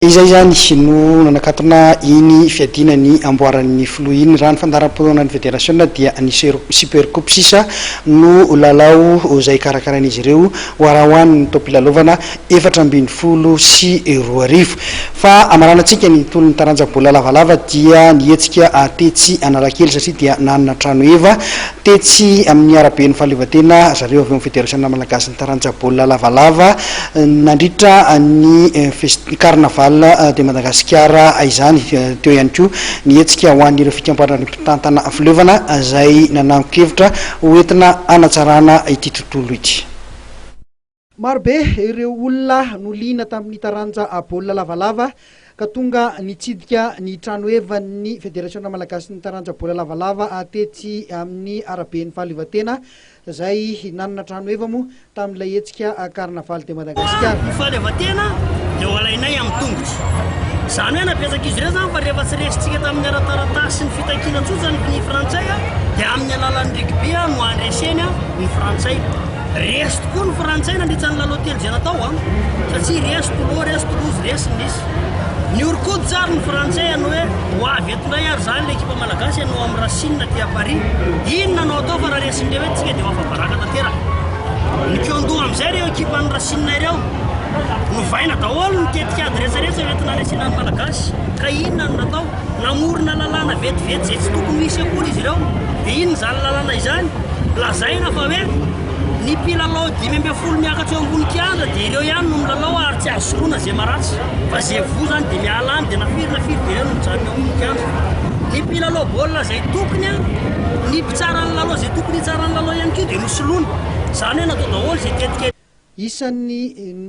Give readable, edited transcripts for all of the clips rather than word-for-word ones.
Izay izany no nanakatona iny fiadiana ny amboaran'ny filoha iny. Raha ny fandaharam-potoanan'ny federasiona dia ny Super Coupe sisa no lalao izay karakarain'izy ireo ho arahoan'ny taom-pilalaovana 2014. Fa hamaranantsika ny tolon'ny taranja baolina lavalava dia ny hetsika tetsy Analakely satria dia nanana trano heva tetsy amin'ny araben'ny fahaleovantena zareo avy eo amin'ny federasiona malagasin'ny taranja baolina lavalava nandritra ny Carnaval de Madagasikara izany. Teo ihany koa ny hetsika ho an'ireo fikambanan'ny mpitantana fileovana izay nanangon-kevitra ho entina hanatsarana ity tontolo ity. Marobe ireo olona no liana tamin'ny taranja baolina lavalava ka tonga nitsidika ny tranohevan'ny Federasiona malagasin'ny taranja baolina lavalava tetsy amin'ny araben'ny fahaleovantena izay nanana tranoheva moa tamin'ilay hetsika Carnaval de Madagascar. Ny fahaleovantena dia ho alainay amin'ny tongotra. Izany hoe napetrak'izy ireo izany fa rehefa tsy resintsika tamin'ny ara-taratasy sy ny fitakiana tsotra ny frantsay dia amin'ny alalan'ny rugby no handreseny ny frantsay. Resy tokoa ny frantsay nandritra ny lalao telo izay natao satria resy Tolo, resy Toulouse, resy Nice. Nihoron-koditra ary ny frantsay hanao hoe ho avy eto indray ary izany ilay ekipa malagasy hanao amin'ny Racine aty à Paris. Inona no atao fa raha resin'ireo eto isika dia ho afa-baraka tanteraka. Nikaon-doha amin'izay ireo ekipan'ny Racine ireo. Novaina daholo ny tetikady rehetrarehetra hoentina hanesena ny Malagasy. Ka inona no natao? Namorona lalàna vetivety izay tsy tokony ho hisy akory izy ireo. Dia inona izany lalàna izany? Lazaina fa hoe ny mpilalao 15 miakatra eo ambony kianja dia ireo ihany no milalao ary tsy azo soloina izay maratra. Fa izay voa izany dia miala any dia na firy na firy dia ireo no mijanona eo ambony kianja. Ny mpilalao baolina izay tokony, ny mpitsara ny lalao izay tokony hitsara ny lalao ihany koa dia nosoloina. Izany hoe natao daholo izay tetika. Isan'ny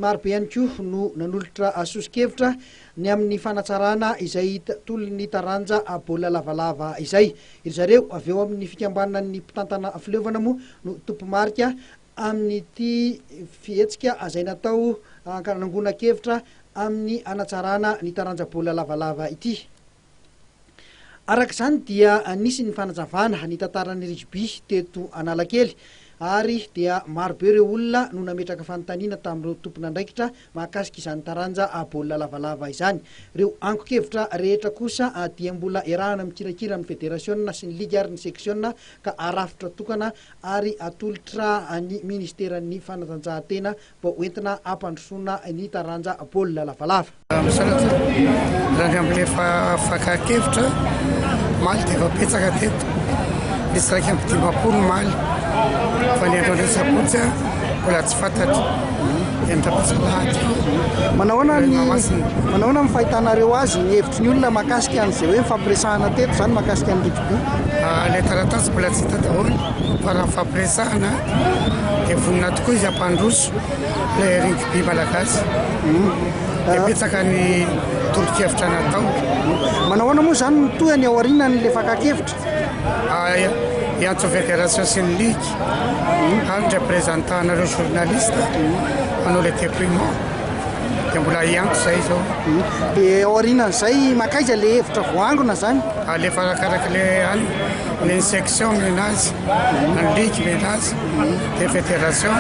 marobe ihany koa no nanolotra soso-kevitra ny amin'ny fanatsarana izay tolon'ny taranja baolina lavalava izay. Ry zareo avy eo amin'ny fikambanan'ny mpitantana fileovana moa no tompomarika amin'ity fihetsika izay natao hanangonan-kevitra amin'ny hanatsarana ny taranja baolina lavalava ity. Araka izany dia nisy ny fanazavana ny tantaran'ny rugby teto Analakely ary dia marobe ireo olona no nametraka fanontaniana tamin'ireo tompon'andraikitra mahakasika izany taranja baolina lavalava izany. Ireo angon-kevitra rehetra kosa dia mbola iarahana mikirakira amin'ny federasiona sy ny ligy ary ny seksiona ka arafitra tokana ary atolotra ny ministeran'ny fanatanjahantena vao hoentina hampandrosoana ny taranja baolina lavalava. Misaotra tompoko. Raha ny amin'ilay fakan-kevitra, omaly dia efa betsaka teto. Nisy 51 omaly, fa ny androany sabotsy mbola tsy fantatra. Dia ny rahampitso alahady koa. Manahoana ny manahoana ny fahitanareo azy ny hevitry ny olona mahakasika an'izay hoe nifampiresahana teto izany mahakasika ny rugby? Ilay taratasy mbola tsy hita daholo fa raha nifampiresahana dia vonona tokoa izy hampandroso ilay rugby malagasy. Dia betsaka ny tolo-kevitra natao. Manao ahoana moa izany ny tohiny ao aorianan'ilay fakan-kevitra? Hiantso fédération sy ny ligue ary ny représentant-nareo journaliste hanao le dépouillement. Dia mbola hiantso izay izao. Dia ao aorianan'izay mankaiza ilay hevitra voaangona izany? Alefa arakaraka ilay any, ny section mena azy, ny ligue mena azy, dia fédération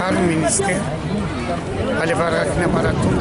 ary ny ministère. Alefa araka ny ambaratonga.